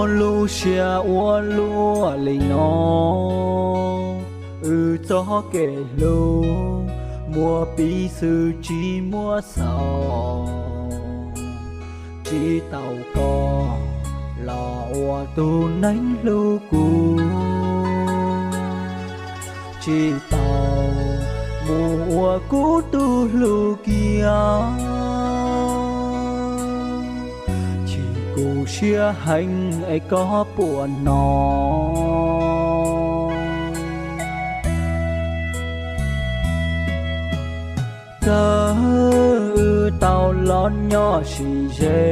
Lub siab ua luaj li no, wb txoj kev hlub muaj piv xwm tsis muaj xaus. Tsis tau koj los ua tus neeg hlub kuv, tsis tau mus ua kuv tus hlub kiag. Chim kuv siab heev es koj puas hnov. Txawm wb tau los nyob sib ze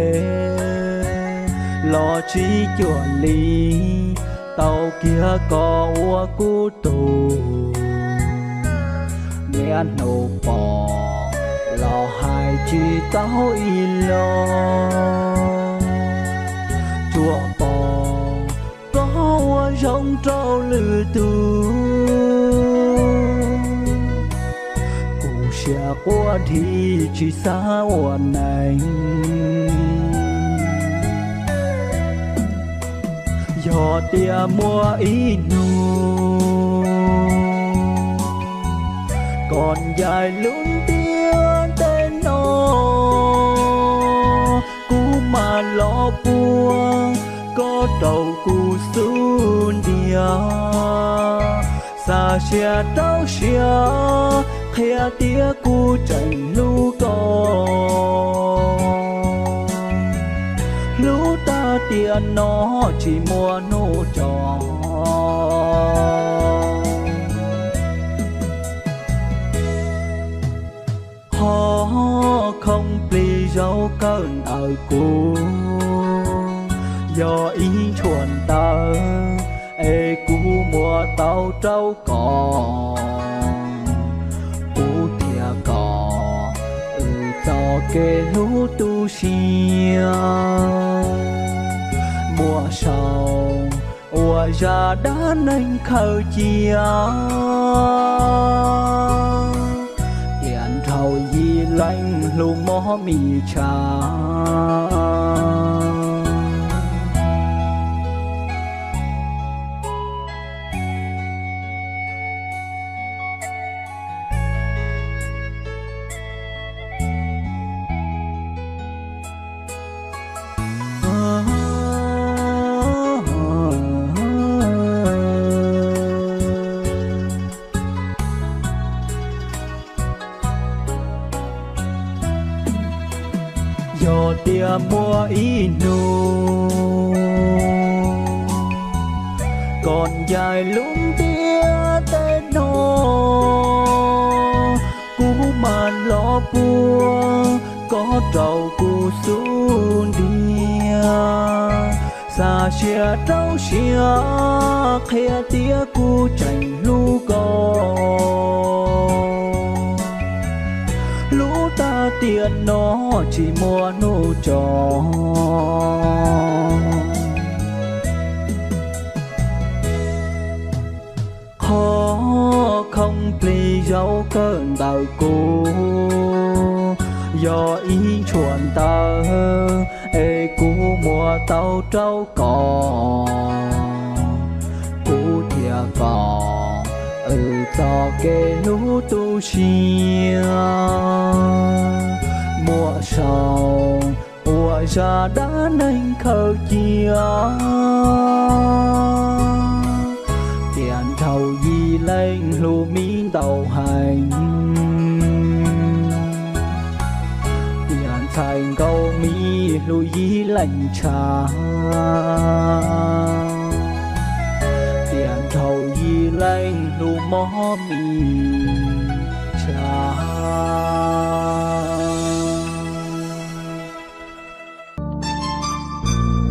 los tsis cuag li, tau kiag koj ua kuv tus. Niaj hnub pom los hais tsis tau ib los, tsuas pom koj ua zoo rau lwm tus. Kuv siab quaj dhi tsis xav ua neeg. Yog tias muaj ib hnub koj ncaim lub ntiaj teb no, kuv mam los puag koj rau kuv xub ntiag. Xa sia rau siab qhia tias kuv tseem hlub koj. Hlub tag tiam no tsis muaj hnub tso. Qhov khoom plig zaub kawm ntawm kuv yog ib ntshuam ntawv es kuv muab tau rau koj. Kuv thiab koj wb txoj kev hlub tu siab, muaj saum ua zaj dab neeg khaws cia. Tiam nrhau yim leej hlub mob mis tshaj. Yog tias muaj ib hnub koj ncaim lub ntiaj teb no, kuv mam los puag koj rau kuv xub ntiag. Xa sia rau siab qhia tias kuv tseem hlub koj. Hlub tag tiam no tsis muaj hnub tso. Qhov khoom plig zaub kawm ntawm kuv yog ib ntshuam ntawv es kuv muab tau rau koj. Kuv thiab koj wb txoj kev hlub tu siab, muaj saum ua zaj dab neeg khaws cia. Tiam nrhau yim leej hlub mis ntau heev, tiam ntxhais nkaus mis hlub yim leej tshaj. Tiam nrhau yim leej hlub mob mis tshaj.